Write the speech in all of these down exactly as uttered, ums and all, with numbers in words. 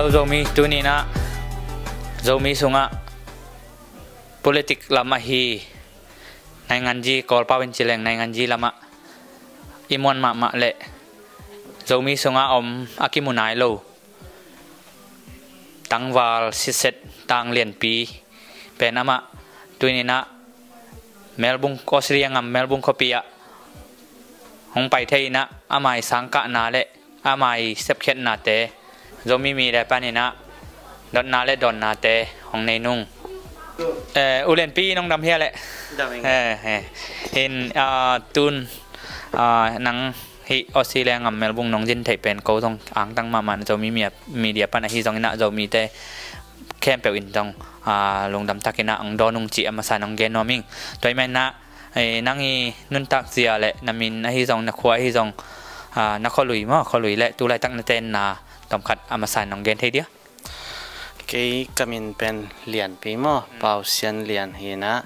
Zomi tuninah Zomi sungah politik lamah hi nainganji, Kawlpau in ci leng nainganji lamah i muan mahmah leh Zomi sungah om a kimu nai lo tangval siset tang lianpi pen amah tuninah Melbourne, Australia ngam Melbourne khuapi ah hong pai thei inah ama i sangkahna le ama i sepkhiatnate Zomi Media paninah dotna le dawnnate hong nei nung. Eh, u lianpi nong dam hia leh? Dam ing. Eh, eh. Hin, ah, tun, ah, nang hih Australia ngam Melbourne nong zin theih pen ko zong angtang mahmah na Zomi Media, Media pan ahi zonginah Zomite khempeuh in zong, ah, lungdam takinah ang dawn ung cih a masa nong gen nuam ing. Tua ahih maninah, eh, nang i nuntak zia le na min ahi zong, na khua ahi zong, ah, na khualui maw, khualui le tu laitak na tenna tawmkhat a masa nong gen thei dia? Kei ka min pen Lianpi maw, Pau Sian Lian hinah,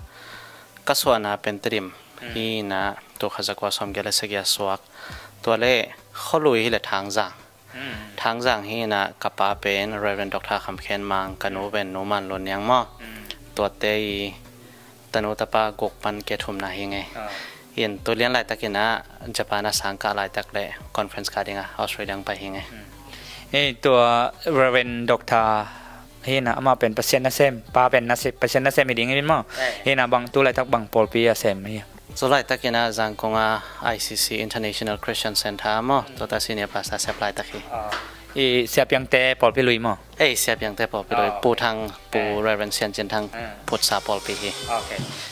ka suahna pen Tedim hinah, tul khat zakua sawmgiat le sagih a suak. Tua le khualui hi le Thangzang. Thangzang hinah ka pa pen Reverend Doctor Kham Khen Mang, ka nu pen Nu Man Lun Niang maw. Tuate i tanu tapa guk pan kei thumna hi ngei. Hin tu lian laitakinah Japan a sangkah laitak le conference kah dingah Australia ang pai hi ngei. Ei, tua Reverend Doctor hinah amah pen Pasian nasem, pa pen nasem, Pasian nasem hi ding hi maw. Hinah bang tu laitak bang pawlpi a sem hi? Tu laitakinah Zangkong a I C C, International Christian Center maw, tuata senior pastor sep laitak hi. I Sia Piangte pawlpi lui maw? Ei, Sia Piangte pawlpi lui, Pu Thang, Pu Reverend Sian Cin Thang phutsa pawlpi hi.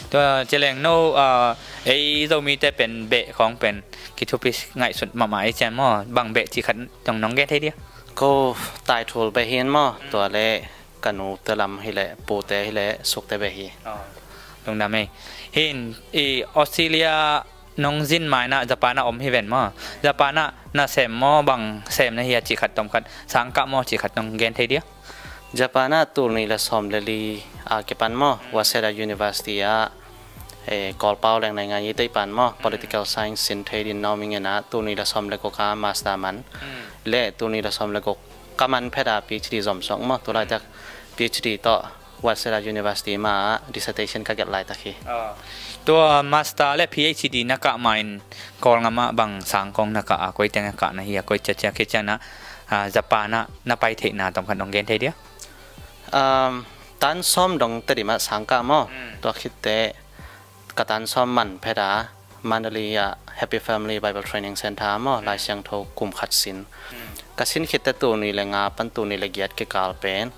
Tua ci leng no, ah, ei Zomite pen beh khawng pen kithupi ngaihsut mahmah ei cian maw, bang beh cih khat nong nong gen thei dia? Ko taithul beh hin maw, tua le ka nute lam hi le, pute hi le, sukte beh hi. Lungdam ei. Hin i Australia nong zin mainah Japan ah om hi ven maw. Japan ah na sem maw, bang sem na hi a cih khat tawmkhat, sangkah maw cih khat nong gen thei dia? Japan ah tul nih le sawm le li a kipan maw, Waseda University ah, eh, Kawlpau leng naingan i tei pan maw, political science sin thei din na om inginah tul nih le sawm le guk a master man le tul nih le sawm le guk ka man phet a P H D zomsok maw, tu laitak P H D tawh Waseda University mah ah dissertation ka gelh laitak hi. Tua master le P H D na kah ma-in Kawlngam ah bang sang kong na kah a, koi teng a kah na hi a, koi ciacia khi cianah, ah, Japan ah na pai theihna tawmkhat nong gen thei dia? Um, tan sawm dong Tedim ah sangkah maw. Tua khitte ka tan sawm man phet a Mandalay ah Happy Family Bible Training Center maw, Lai Siangtho kum khat sin. Ka sin khitte tul nih le nga pan tul nih le giat kikal pen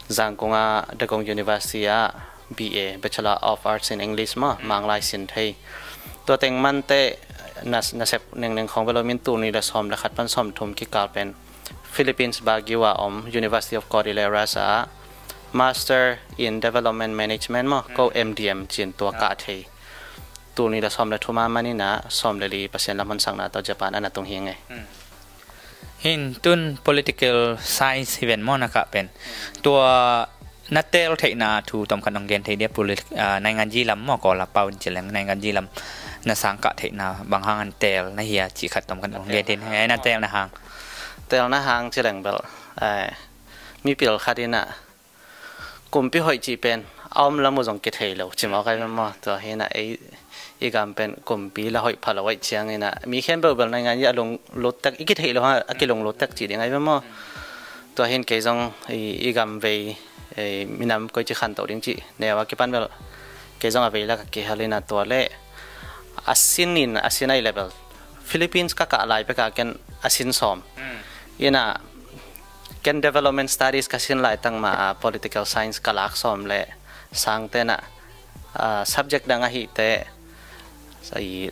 Zangkong ah Dagon University ah B A, Bachelor of Arts in English maw, Manglai sin thei. Tua teng mante na, nasep nengneng khawng bel om in tul nih le sawm le khat pan sawm thum kikal pen Philippines Baguio a om University of Cordilleras ah Master in Development Management maw, ko M D M cin tua kah thei. Tul nih le sawm le thum a maninah sawm le li Pasian lam honsakna tawh Japan ah na tung hi ngei. Hin tun political science hi ven maw na kah pen. Tua na teel theihna thu tawmkhat nong gen thei dia, politik, ah, nainganji lam maw, Kawl a pau in ci leng nainganji lam na sangkah theihna bang hang an teel na hi a cih khat tawmkhat nong gen thei dia, na teelna hang? Teelna hang ci leng bel, eh, mipil khat inah kumpi hoih cih pen a om lam uh zong kithei lo ci mawk ai maw. Tua hinah ei i gam pen kumpi la hoih pha lo aih cianginah mi khempeuh bel nainganji a lunglut tek, i kithei lo hang a kilunglut tek cih ding ai maw. Tua hin kei zong i, i gam vei, ei, minam koici khantoh ding cih neu a kipan bel kei zong a vei lak a kihel inah tua le a sin in, a sin ahi le bel Philippines ka kah lai peka ken a sin sawm. Inah ken development studies ka sin laitak ma a political science ka lak sawm le sangte nah, ah, subject dang ahihte, i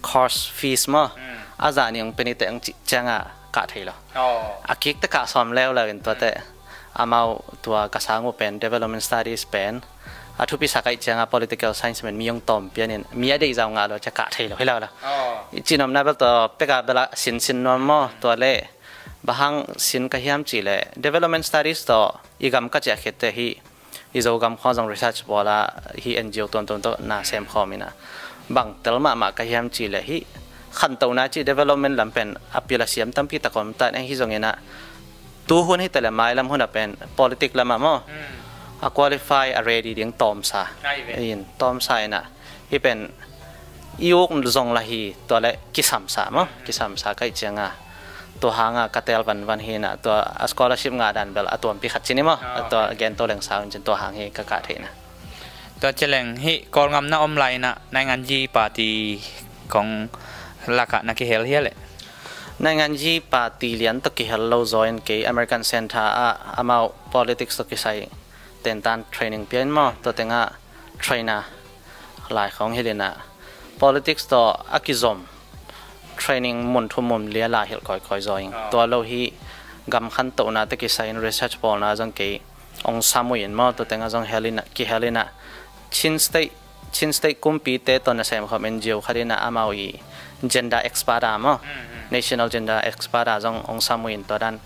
course fees maw, a zah nih hong pe ni teh hong cih ciangah kah thei lo. A kikte kah sawm leuleu in tuate amau tua ka sang uh pen development studies pen a thupi sak aih ciangah political science pen mi hong tawm pianin mi a deih zau ngah lo cia kah thei lo hi lo lo. I cinomna bel tua peka bela sinsin nuam maw, tua le bang hang sin ka hiam cih le development studies tawh i gam ka ciah khitte hi i Zogam khawng zong research bawl a hi N G O tuamtuam tawh na sem khawm inah bang tel mahmah ka hiam cih le hi khantohna cih development lam pen a pil a siam tampi tak om ta in ahi zonginah Tu hun hi tele mailam hun a pen politik lamah maw, a qualify a ready ding tawmsa in tawmsa inah hi pen i uk zong la hi tua le kisamsa maw, kisamsa kaih cianga tua hanga ka tel vanvan hi inah tua a scholarship ngah dan bel a tuampi khat cin i maw, tua gento lengsa un cin tua hang hi ka kah theihna. Tua cileng hih Kawlngam na om lai inah nainganji party kong lakah na kihel hia leh? Nainganji party lian tawh kihel lo zaw in kei American Center ah amau politics tawh kisai tentan training pia in maw, tua tengah trainer lai khawng hilh inah politics tawh a kizom training mun thum mun lia la hilh kawikawi zaw in tua lo hi gam khantohna tawh kisai in research bawlna zong kei ong sam uh in maw, tua tengah zong hel inah kihel inah Chin State Chin State kumpite tawh nasem khawm N G O khat inah amau i gender expert a maw, national gender expert a zong ong sam uh in tua dan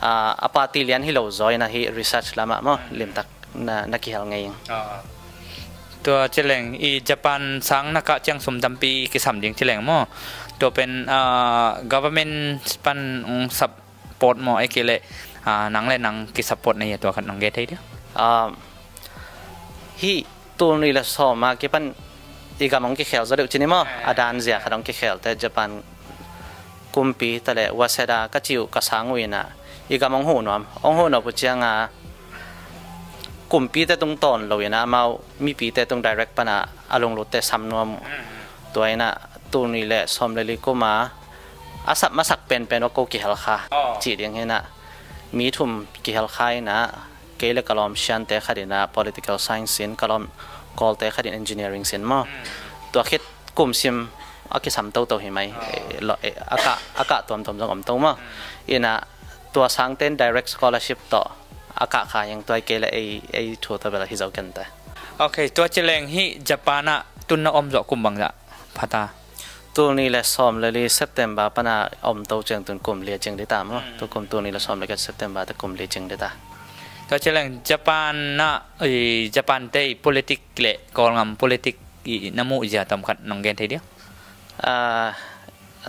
a party lian hi lo zaw inah hi research lamah maw limtak na kihel ngei in. Tua cileng i Japan sang na kah ciang sum tampi kisam ding cileng maw, tua pen government pan ong sap support maw, ahih kei leh nang le nang kisupport na hia, tua khat nong gen thei dia? Hih tul nih le sawm a kipan i gam hong kikhel zaw deuh cin i maw, a dan zia khat hong kikhel te Japan kumpi ta le Waseda ka ci uh ka sang uh inah i gam hong huh nuam, hong huh nuam uh cianga kumpite tung tawn lo inah amau mipite tung direct pana a lunglutte sam nuam uh. Tua inah tul nih le sawm le li kuma a sap masak penpen uh ko kihel kha cih ding hinah mi thum kihel kha inah kei le ka lawm siante khat inah political science sin, ka lawm kawlte khat in engineering sin maw. Tua khit kum sim a kisam toto hi mai. A kah tuamtuam zong om to maw. Inah tua sangten direct scholarship tawh a kah kha hiang, tua hi kei le ei thu tawh bel hi zo kente. Ok, tua cileng hih Japan ah tun na om zawh kum bangzah phata? Tul nih le sawm le li September pana om to ciang tun kum li a cing dita maw. Tu kum tul nih le sawm le li September te kum li cing dita. Tua cileng Japan ah Japan te i politik le Kawlngam politik i na muh zia tawm khat nong gen thei dia?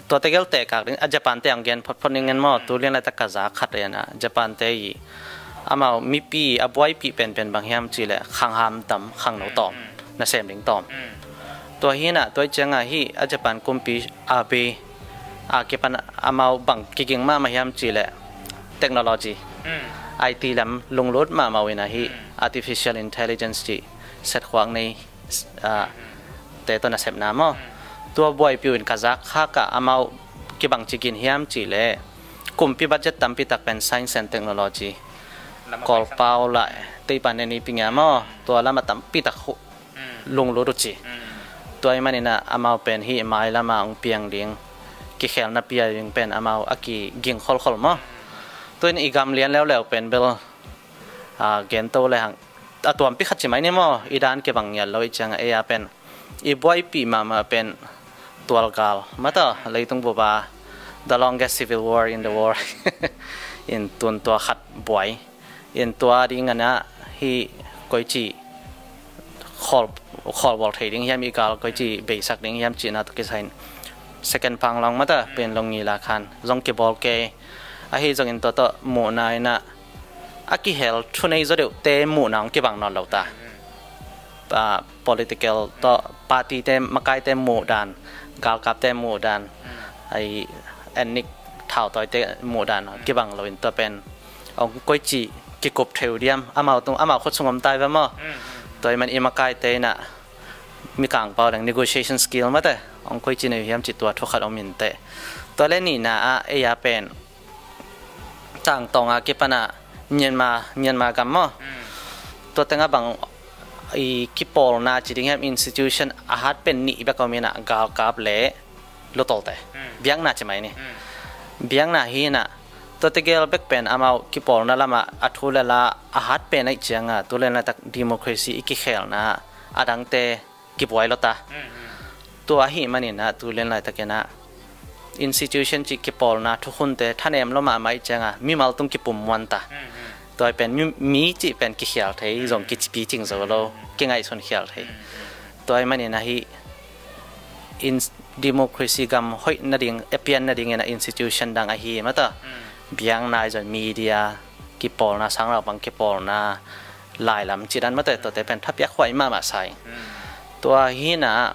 Tua tegel tekak ding a Japan te ang gen photphot ning ngen maw. Tu lian laitak ka za khat inah Japan te i amau mipi a buaipih penpen bang hiam cih leh khangham tam, khangno tawm, nasem ding tawm. Tua hinah tua i ciangah hih a Japan kumpi Abe a kipan amau bang kiging mahmah hiam cih leh technology, I T lam lunglut mahmah uh inah hih artificial intelligence cih setkhuak nei te tawh nasepna maw. Tua buaipih uh in ka zak khakah amau kibang ci gin hiam cih leh kumpi budget tampi tak pen science and technology, Kawlpau lah teipan en i ping ia maw, tua lamah tampi tak lunglut uh ci. Tua i maninah amau pen hih mailamah hong piang ding, kikhelna pia ding pen amau a kiging kholkhol maw. Tuin i gam lian leuleu pen bel gento le hang a tuampi khat ci mai ni maw, i dan kibang ngiat lo i ciangah ei a pen i buaipih mahmah pen tualgal mata leitung bupa, the longest civil war in the world. In tun tua khat buai in tua ding anah hih koici khawl, khawlbawl thei ding hiam, i gal koici beisak ding hiam cihna tawh kisai in second panglong mata pen long ngila khan zong kibawl kei. Ahi zongin tua tawh muhna inah a kihel thunei zaw deuhte muhna hong kibang nawn lo ta. Political tawh partyte makaite muhdan, galkapte muhdan, ai ethnic thautawite muhdan kibang loin tua pen hong koici kikup theu diam, amau tung amau khut sung om tai ve maw. Tua i man i makaite inah mikang pau deng negotiation skill mate hong koici nei hiam cih tua thukhat om inteh. Tua le nihna ah ei a pen tangtawnga kipanah Myanmar, Myanmar gam maw. Tua tengah bang i kipawlna ci ding hiam, institution a hat pen nih bek om inah galkap le lutawlte, biakna ci mai ni. Biakna hinah tua tegel bek pen amau kipawlna lamah a thu le la a hat pen aih cianga tu le laitak democracy i kikhelna a dangte kibuai lo ta. Tua ahi maninah tu lian laitakinah institution cih kipawlna thukhunte thanem lo mahmah i cianga mimal tung kipum muan ta. Tua i pen mi, mi cih pen kikhial thei zong kipi cing zo lo, kingaihsun khial thei. Tua i maninah hih democracy gam hoih nading a pian nadinginah institution dang ahi mata. biakna i zon media kipawlna, sang lo bang kipawlna, lailam cidan mate, tuate pen thapiak huai mahmah sa ing. Tua hi inah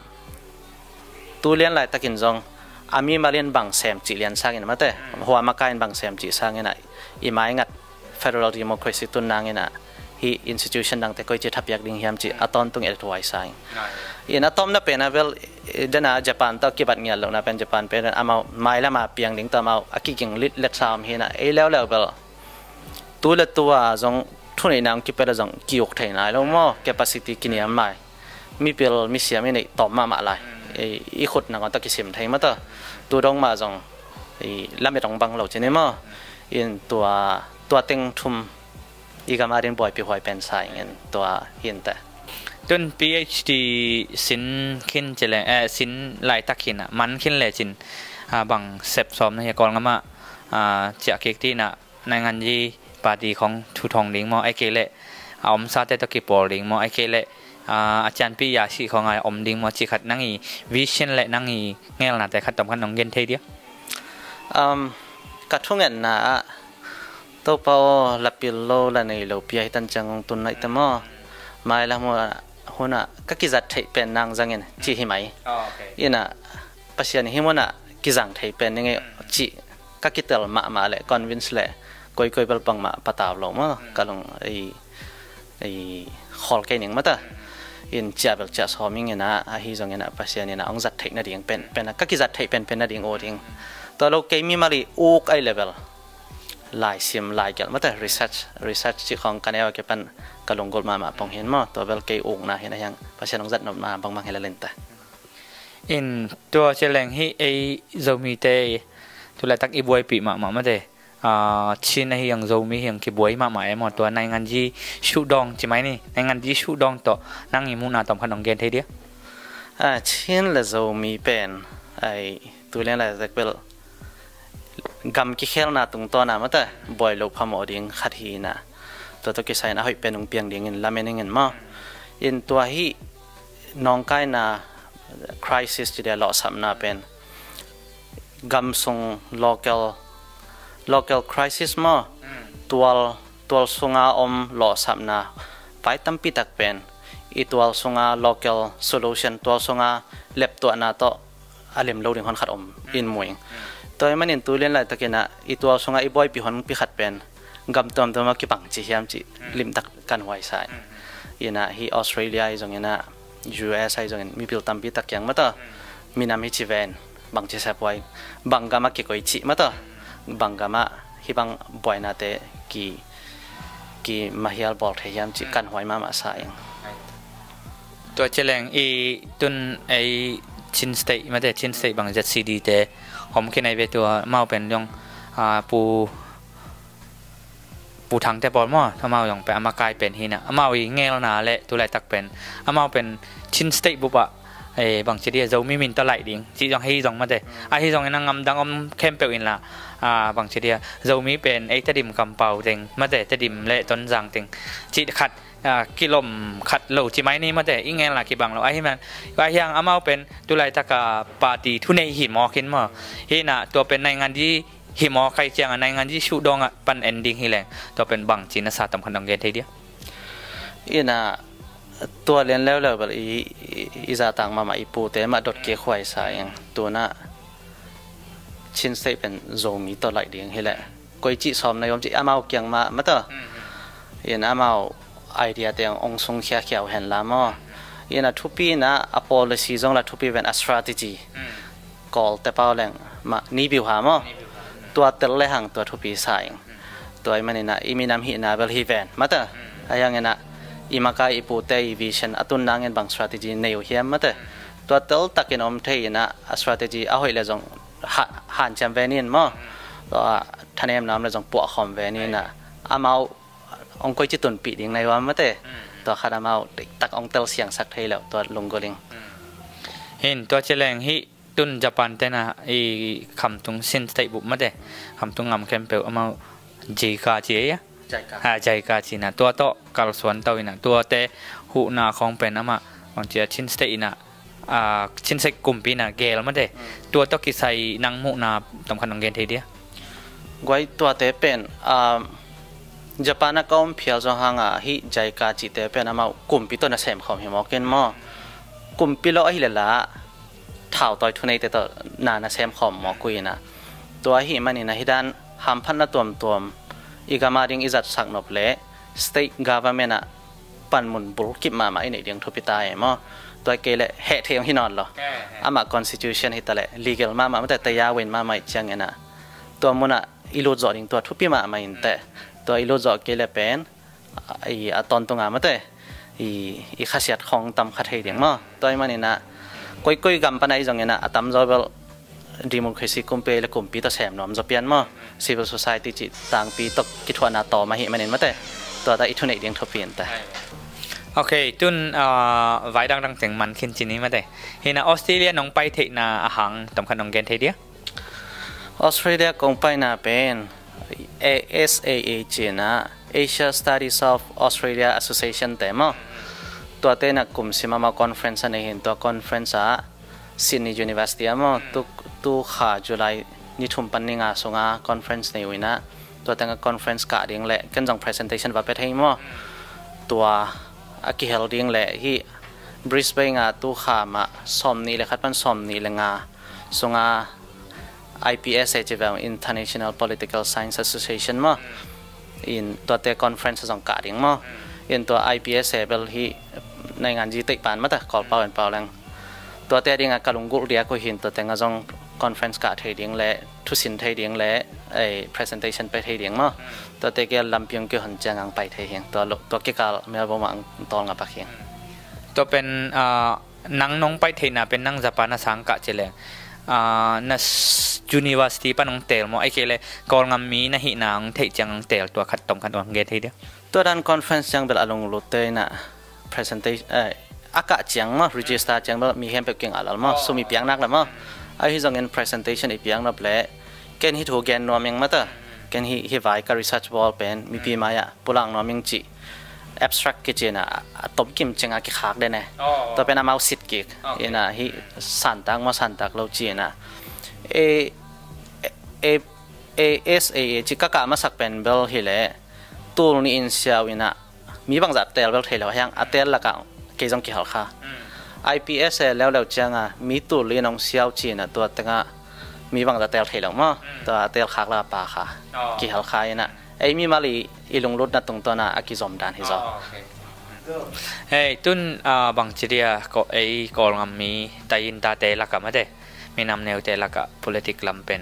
tu lian laitakin zong a mimal in bang sem cih lian sangin mate, hua makain bang sem cih sangin ah i maingat federal democracy tun nangin ah hih institution dangte koici thapiak ding hiam cih a tawntung et huai sa ing. In a tomna pen a bel dena Japan tawh kibat ngial lohna pen Japan pen amau mailama piang ding tawh amau a kiging lit letsa om hi inah ei leuleu bel tu le tua zong thuneihna hong kipia le zong ki-uk thei nai lo maw, capacity kiniam lai. Mipil misiam i neih tawm mahmah lai. I, i khut nangawn tawh kisim thei mata. Tu dong mah zong i lamet hong bang lo ci ni maw. In tua, tua teng thum i gam adin buaipih huai pen sa ingin tua hi inteh. Tun PhD sin khin ci leng, eh, sin laitak hi inah man khin lecin, ah, bang sep sawm na hi a Kawlgam ah, ah, ciah kik ding inah nainganzi party khong thuthong ding maw, ahih kei leh a omsate tawh kipawl ding maw, ahih kei leh, ah, a cianpi yasi khong a om ding maw, cih khat nang i vision le nang i ngelnate khat tawm khat nong gen thei dia? Um, ka thungetna ah Topa aw, la pil lo la nei lo pia hi tan ciang hong tun naih ta maw? Mailam hun ah ka kizat theih pen nang zangin cih hi mai. Inah Pasian hi munah kizang thei pen ning ei cih ka kitel mahmah le convince le koikoi bel bangmah patau lo maw, ka lung ei, ei khawl kei ning mata. In ciah bel ciah sawm ing inah ahi zong inah Pasian inah hong zat theih nading pen, pen ka kizat theih pen, pen nading aw ding. Tua lo kei mimal i uk ai level laisim laigelh mata research, research cih khong ka neu a kipan ka lunggulh mahmah pong hin maw, tua bel kei ukna hin a hiang Pasian hong zat nopna bangbang hi le lente. In tua ci leng hih ei Zomite tulaitak i buaipih mahmah mate, ah, Chin ahi ang Zomi hi ang kibuai mahmah e maw, tua nainganzi suhdawng ci mai ni, nainganzi suhdawng tawh nang i muhna tawm khat nong gen thei dia? Ah, Chin le Zomi pen ai tu lian laitak bel gam kikhelna tungtawna mata buai lo phamawh ding khat hi inah tua tawh kisai in a hoih pen hong piang dingin lamen ingin maw. In tua hih nawngkaina crisis ci dia lawhsapna pen gam sung local, local crisis maw, tual, tual sunga om lawhsapna vai tampi tak pen i tual sunga local solution, tual sunga leptuahna tawh a lem lo ding hon khat om in mu ing. Tua ahih manin tu lian laitak inah i tual sunga i buaipih hon pi khat pen gam tuamtuam a kibang ci hiam cih limtak kan huai sa ing. Inah hih Australia ahi zong inah U S ahi zongin mipil tampi tak kiang mata minam hi ci ven bang ci sep huai, bang gam a kikoi cih mata, bang gam a hih bang buainate ki, ki mahial bawl thei hiam cih kan huai mahmah sa ing. Tua ci leng i tun ei Chin State mate, Chin State bang Z C D te om khin ai ve, tua amau pen zong, ah, Pu, Pu Thangte pawl maw, amau zong pen a makai pen hi inah amau i ngelna le tulaitak pen amau pen Chin State bup ah, eh, bang ci dia Zomi min tawh laih ding cih zong hi zong mate. Ahi zongin a ngamdang om khempeuh inla, ah, bang ci dia Zomi pen ei Tedim kampau teng mate, Tedim le Tonzang teng cih khat, ah, kilom khat lo ci mai ni mate, i ngelna kibang lo. Ahi man, ahi hang amau pen tulaitak a party thunei hi mawk in maw. Hi inah tua pen nainganzi hi mawk ai ciang a nainganzi suhdawng ah pan en ding hi leng tua pen bang ci na sa tawm khat nong gen thei dia? Inah tua lian leuleu bel i, i, i zatang mahmah i pute mah dot kik huai sa ing. Tu inah Chin State pen Zomi tawh laih ding hi leh koi cih sawm na i om cih amau kiang mah mata. In amau idea te hong sung khiakhia uh hen la maw. Inah thupi inah a policy zong la thupi ven a strategy. Kawlte pau leng mah ni biuha maw. Tua tel le hang tua thupi sa ing. Tua ahih manin ah i minam hihna bel hi ven mata. Ahi hangin ah i makai i pute i vision a tun nangin bang strategy nei uh hiam mate. Tua tel takin om thei inah a strategy a hoih le zong ha-, hanciam ve nin maw. Tua thanemna om le zong puahkhawm ve nin ah amau hong koici tunpih ding na i uam mate. Tua khat amau diktak hong telsiangsak thei lo tua lunggulh ing. Hin tua ci leng hih tun Japan te na i khamtung Chin State bup mate, khamtung ngam khempeuh amau JICA ci ei a. JICA. Ha, JICA ci na tua tawh kalsuan tau inah tuate huhna khawng pen amah bang cia Chin State inah, ah, Chin State kumpi inah gel mate. Tua tawh kisai nang muhna tawm khat nong gen thei dia? Guai, tuate pen, ah, Japan a ka om phial zong hanga hih JICA cihte pen amau kumpi tawh na semkhawm hi mawk in maw. Kumpi lo ahi le la thautawi thuneite tawh na na semkhawm mawk uh ina. Tua ahi manin a hih dan hamphatna tuamtuam i gam a ding i zatsak nop le state government ah panmun bulkip mahmah i neih ding thupi ta e maw. Tua kei le heh thei hong hi nawn lo. Amah constitution hi ta le legal mahmah mate, tayawin mahmah i ciangin a tua munah i lut zawh ding tua thupi mahmah in teh. Tua i lut zawh kei le pen i a tawntunga mate i, i khasiat khong tam kha thei ding maw. Tua i manin a koikoi gam pana i zongin a, a tamzaw bel democracy kumpi le kumpi tawh sem nuam zaw pian maw. Civil society cih tangpi tawh kithuahna tawm ahi manin mate. Tua ta i thuneih ding thupi in ta. Ok, tun, ah, vai dangdang teng man khin cini mate. Hina Australia nong pai theihna a hang tomkhat nong gen thei dia? Australia kong paina pen A S A A cina, Asia Studies of Australia Association te maw. Tuate na kum sim amau conference a nei hin, tua conference ah Sydney University ah maw, tu, tu kha July ni thum pan ni nga sunga conference nei uh ina, tua tengah conference kah ding le ken zong presentation va pia thei maw. Tua a kihel ding le hih Brisbane ah tu kha mah sawm nih le khat pan sawm nih le nga sunga I P S A ci veng, International Political Science Association maw. In tuate conference zong kah ding maw. In tua I P S A bel hi naingan zi teih pan mata Kawlpau in pau leng. Tuate dinga ka lunggulh dia ko hin tuate nga zong conference kah thei ding le thusin thei ding le ei presentation pe thei ding maw. Tuate kia lampiang kihon ciang ang pai thei hing. Tua lo, tua kikal Melbourne ah ang tol nga pak hing. Tua pen, ah, nang nong pai theihna pen nang Japan a sang kah ci le, ah, na s-, university pan nong tel maw, ai kei le Kawlngam mi na hihna nong theih ciang nong tel tua khat tom khat nong gen thei dia? Tua dan conference ciang bel a lunglut te ina presentation, eh, a kah ciang maw, register ciang bel mi hempeuh king a lal maw, sum i piak nak le maw. Ahi zongin presentation i piak nop le ken hi thu gen nuam ing mata. Ken hi, hi vai ka research bawl pen mipi mai ah pulak nuam ing ci abstract kici ina a tomkim ciang a kikhak den e. Tua pen amau sit kik ina hi santak maw santak lo ci ina. A, A, A S A A ci ka kah masak pen bel hi le tul ni in siau ina mi bangzah tel bel thei lo hiang a tel lakah kei zong kihal kha. I P S A leuleu cianga mi tul li nong siau ci ina tua tengah mi bangzah tel thei lo maw. Tua a tel khak la pa kha. Kihal kha ina ei mi mali i lunglutna tungtawna a kizom dan hi zaw. Hei, tun, ah, bangci dia ko, ei Kawlngam mi tayin tate lakah mate, minam neute lakah politik lam pen,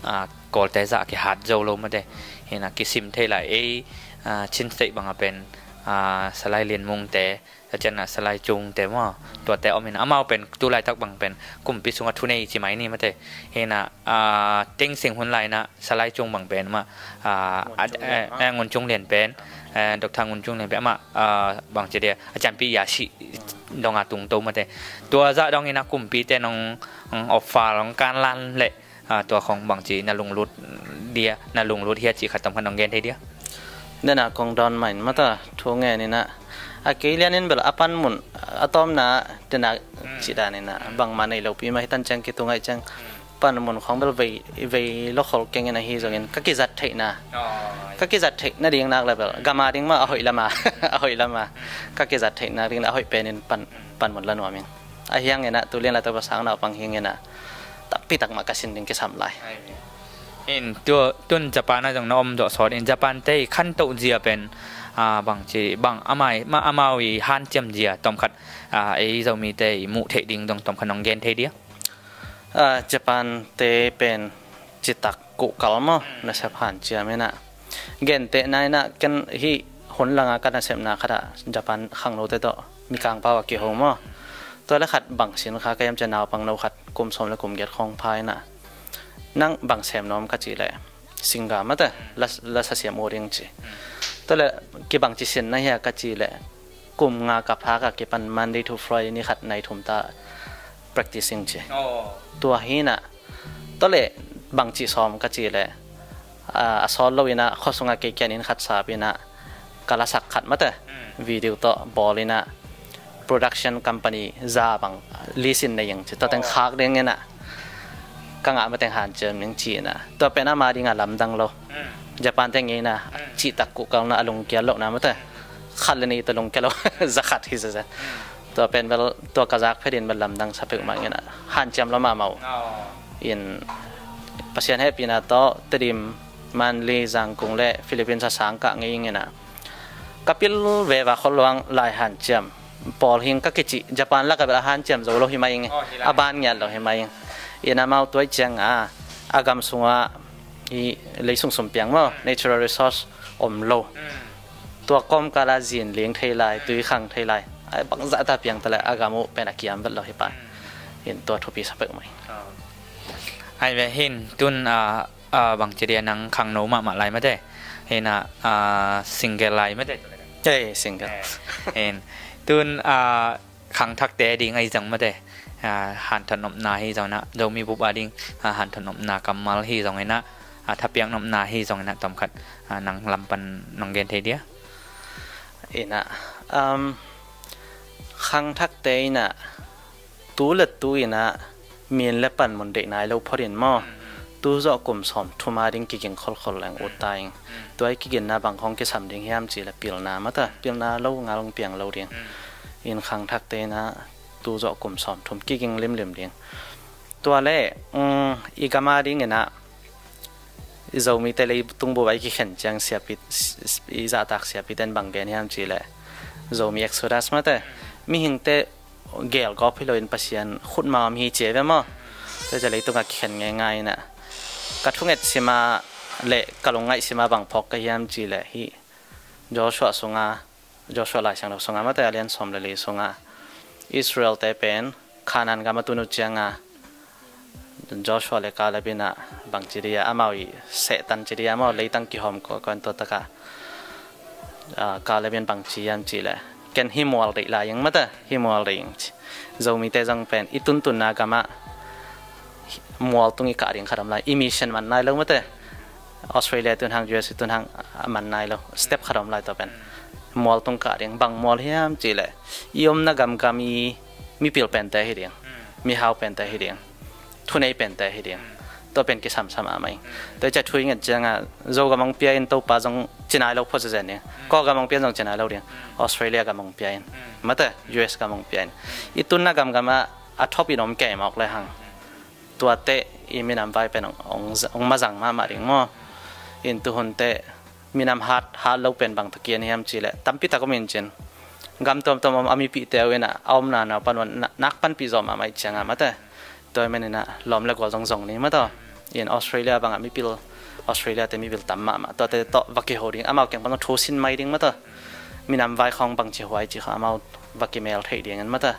ah, Kawlte zah kihat zo lo mate. Hina kisim thei lai ei, ah, Chin State banga pen, ah, Salai Lian Mung te, a cianah Salai Cung te maw, tuate om in amau pen tulaitak bang pen kumpi sungah thunei ci mai ni mate. Hina, ah, Thein Sein hun lai inah Salai Cung bang pen mah, ah, Ngun Cung Lian, eh, Ngun Cung Lian pen, eh, Doctor Ngun Cung Lian pen amah, ah, bangci dia a cianpi ya si donga tungto mate. Tua zah dong inah kumpite nong, nong offer nong kanlan leh, ah, tua khong bangci na lunglut dia, na lunglut hia cih khat tom khat nong gen thei dia? Dena kong dawn main mata thu ngen inah a kei lianin bel a panmun a tawmna dena cih dan inah bangmah nei lopi mah hitan ciang kitu ngaih ciang panmun khong bel vei, vei lokhol keng in ahi zongin ka kizat theihna, ka kizat theihna ding nak le bel gama ding mah a hoih lama, a hoih lama ka kizat theihna ding le a hoih penin pan, panmun la nuam ing. A hiang inah tulian la tawh pasang naupang hiang inah takpi tak mah ka sin ding kisam lai. In tu, tun Japan ah zong na om zawh sawt in Japan te i khantoh zia pen, ah, bangci bang amai, ma amau i hanciam zia tomkhat, ah, ei Zomite i muh theih ding zong tomkhat nong gen thei dia? Ah, Japan te pen citak kuhkal maw, nasep hanciam inah. Gentehna inah ken hih hun langa ka nasepna khatah Japan khangnote tawh Mikang pau a kiho maw. Tua le khat bang sin kha ka hiam cia naupang no khat kum sawm le kum giat khawng pha inah nang bang sem nuam ka cih leh singer mate, la, la sasiam uh ding ci. Tua le kibang ci sin na hia ka cih leh kum nga ka phak a kipan Monday to Friday ni khat nai thum ta practicing ci. Tua hinah tua le bang ci sawm ka cih leh, ah, a sawt lo inah khuasungah kei kian inn khat sap inah ka lasak khat mate video tawh bawl inah production company za bang lisin nei ing ci. Tua teng khak ding inah ka ngah mateng hanciam ning ci-in ah, tua pen ama dingah lamdang lo. Japan te ngeina cihtak kuhkalna a lungkial lohna mate, khat le nih tawh lungkia lo. Zakhat hi zazen. Tua pen bel tua ka zak phetin bel lamdang sa peuhmah ing in ah, hanciam lo mahmah uh. In Pasian hehpihna tawh Tedim, Manli, Zangkung le Philippines a sang kah ngei ing in ah, ka pil veva khol luang lai hanciam pawl hing ka kicih Japan lakah bel a hanciam zo lo hi mah ing. A ban ngiat lo hi mah ing. In amau tua ih ciangah a gam sungah hi, lei sung sum piang maw, natural resource om lo. Tua kawmkala zin ling thei lai, tui khang thei lai, ai bangzah ta piang ta le a gam uh pen a kiam vet lo hi pan. In tua thupi sa peuhmah ing. Ai ve hin tun a, a bangci dia nang khangno mahmah lai mate. Hina, a, single lai mate. Ei, single. Hin tun a, khangthakte ding ahi zong mate, a, hanthot nopna hi zong na, Zomi bup a ding, a, hanthot nopna kammal hi zong ina, a, thapiak nopna hi zong ina, tawmkhat, a, nang lam pan nong gen thei dia? Ina, um, khangthakte ina, tu le tu ina, min le panmun deih nai lo phot in maw? Tu zawh kum sawm thum a ding kiging kholkhol leng ut ta ing. Tua i kiginna bang khawng kisam ding hiam ci le pilna mata, pilna lo ngal hong piang lo ding. In khangthakte ina tu zawh kum sawm thum kiging limlim ding. Tua le, um, i gam a ding ina i Zomite leitung bup a i kikhen ciang siapi, i zahtak siapite in bang gen hiam ci le Zomi Exodus mate, mihingte gelgawp hi loin Pasian khutma om hi ci ve maw? Tua ciah leitungah kikhen ngeingai ina ka thunget sima le ka lungngaih sima bang phawk ka hiam ci le hi Joshua sunga, Joshua Lai Siangtho sunga mate a lian sawm le li sunga Israel te pen Canaan gam a tun uh cianga Joshua le Caleb ina bangci dia amau i sehtan ci dia amau leitang kihawm kawikawi in tua taka, ah, Caleb in bangci hiam ci le ken hi mual deih lai ing mata, hi mual deih ing ci. Zomite zong pen i tuntunna gamah mual tung i kah ding khat om lai, i mission man nai lo mate. Australia tun hang, U S tun hang a man nai lo, step khat om lai tua pen. Mual tung kah ding, bang mual hiam ci le i omna gamgam i mipil pente hi ding, mihau pente hi ding, thunei pente hi ding. Tua pen kisamsam a mai. Tua i ciah thu i nget cianga Zogam hong pia in Topa zong ci nai lo phot zezen ding. Kawlgam hong pia in zong ci nai lo ding. Australia gam hong pia in mate, U S gam hong pia in. I tunna gamgam a a thawp in om kei mawk le hang tuate i minam vai pen hong, hong, hong mazang mahmah ding maw? In tuhunte minam hat, hat lo pen bang takian hiam ci le tampi tak om in cin. Gam tuamtuam om a mipihte uh ina a omna naupan un na, nak panpih zawh mahmah i cianga mate. Tua i man ina lawm le gual zong zong ni mataw. In Australia bangah mipil, Australia te mipil tam mahmah. Tuate tawh va kiho ding, amau keng pan zong thu sin mai ding mataw. Minam vai khawng bangci huai ci kha amau va kimel theih dingin mataw.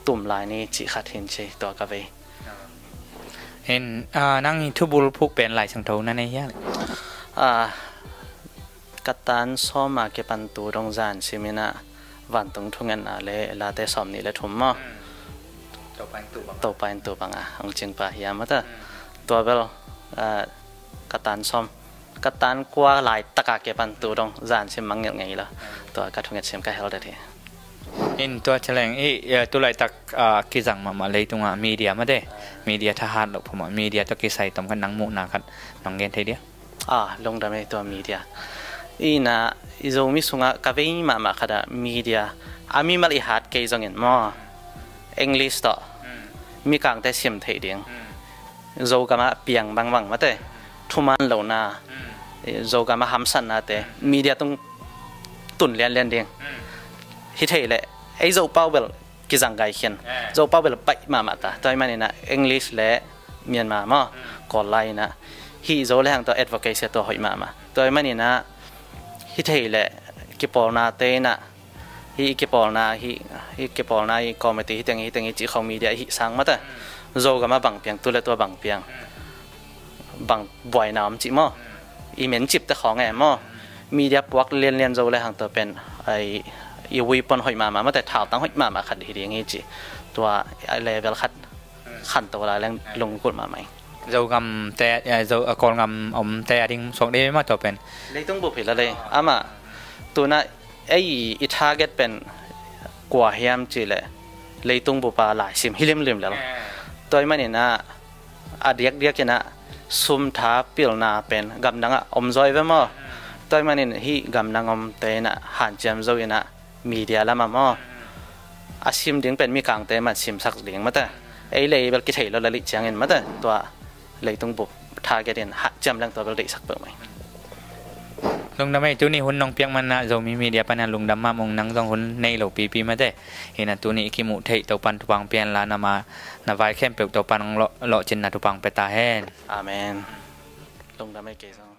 Tum lai ni cih khat hin ci tua ka vei. Hin, ah, nang i thubul phuk pen Lai Siangtho na nei hiam? Ah, ka tan sawm a kipan tu dong zan simin ah vantung thungetna le Late sawm nih le thum maw? Topa in tu bang. Topa in tu bang a hong cing pah hiam mata. Tua bel, ah, ka tan sawm, ka tan kua laitak a kipan tu dong zan sim mangngilh ngei lo. Tua ka thunget sim ka hel det hi. In tua ciah leng i, eh, tu laitak, ah, kizang mahmah leitungah media mate. Media thahat loh phamah, media tawh kisai tom khat nang muhna khat nong gen thei dia? Ah, lungdam ei tua media. Ina i Zomi sungah ka vei mahmah khat ah media a mimal i hat kei zongin maw, English tawh mikangte sim theih ding, Zogamah piang bangbang mate, thuman lohna, Zogamah hamsatnate media tung tun lianlian ding. Hi thei leh ei Zopau bel kizang gai khian. Zopau bel baih mahmah ta. Tua i man ina English le Myanmar maw, Kawl lai ina hi zo le hang tua advocacy tua hoih mahmah. Tua i man ina hi thei leh kipawlnate ina hi i kipawlna hi, i kipawlna i committee hi teng hi teng i cih khawng media i hih sang mata. Zogamah bang piang, tu le tua bang piang, bang buaina om cih maw? I mencipte khawng e maw? Media puak lianlian zo le hang tua pen ai, i weapon hoih mahmah mate, thaltang hoih mahmah khat hi ding hi ci. Tua level khat khanto lai leng lungkulh mahmah hi. Zogamte, eh, Zo, eh, Kawlgam omte a ding suak dei mah tua pen. Leitung bup hi la lei. Amah tuna ei i target pen kua hiam ci le leitung bupa laisim hi limlim lel. Tua i man ina A diakdiak in ah sum tha pilna pen gamdang ah om zaw hi ve maw? Tua ahih manin hih gamdang omte in ah hanciam zo in ah media lam ah maw, a sim ding pen Mikangte mah simsak ding mate. Ei lei bel kithei lo lel ih ciangin mate, tua leitung bup target in hanciam leng tua bel deihsak peuhmah hi. Lungdam ei, tuni hun nong piak man ah Zomi Media panin lungdam mahmah ung, nang zong hun nei lo pipi mate. Hi in ah tuni i kimuh theih Topan thupha hong pia hen la, na ma na vai khempeuh Topan hong lawh, lawhcinna thupha hong pia ta hen. Amen. Lungdam ei, kei zong.